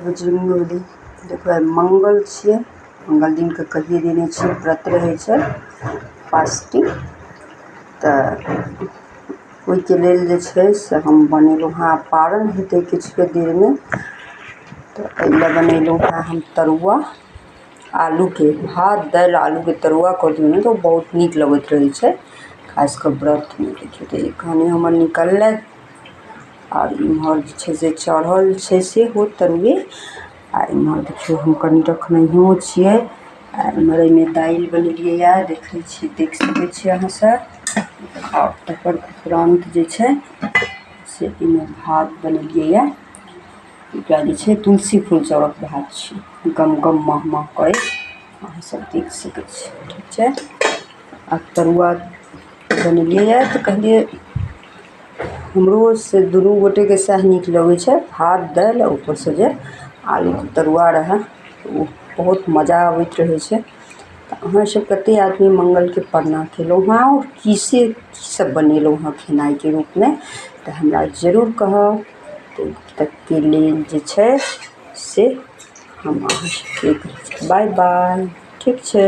बजरंगबली। देखो, आइ मंगल छियै। मंगल दिनके कहिए देने छियै, व्रत रहै छै, फास्टिंग। तऽ ओहिके लेल जे छै से हम बनेलहुँ हँ। पारन हेतै किछुए देरमे, तऽ एहि लए बनेलहुँ हँ हम तरुआ आलूके। भात, दालि, आलूके तरुआ कऽ दियौ ने तऽ ओ बहुत नीक लगैत रहै छै, खास कऽ व्रतमे। देखियौ तऽ एखन हमर निकललै आर इम्हर जे छै से चढ़ल छै सेहो तरुए। आ इम्हर देखियौ, हम कनि रखनहियो छियै। आ इम्हर एहिमे दालि बनेलियै यए, देखै छी, देख सकै छियै अहाँ सब। आ तकर उपरान्त जे छै से एहिमे भात बनेलियै यए। एकरा जे छै तुलसी फूल चाउरक भात छै, गम गम मह मह करैत, अहाँ सब देख सकै छी। ठीक छै। आ तरुआ बनेलियै यए तऽ कहलियै हमरो से दुनू गोटेके सएह नीक लगै छै, भात, दालि आ ऊपरसँ जे आलूके तरुआ रहए, ओ बहुत मजा आबैत रहै छै। तऽ अहाँ सब कते आदमी मंगलके परना केलहुँ हँ आओर की से की सब बनेलहुँ हँ खेनाइके रूपमे, तऽ हमरा जरूर कहब। तऽ तकके लेल जे छै से हम अहाँ सबके कहै छी बाय बाय। ठीक छै।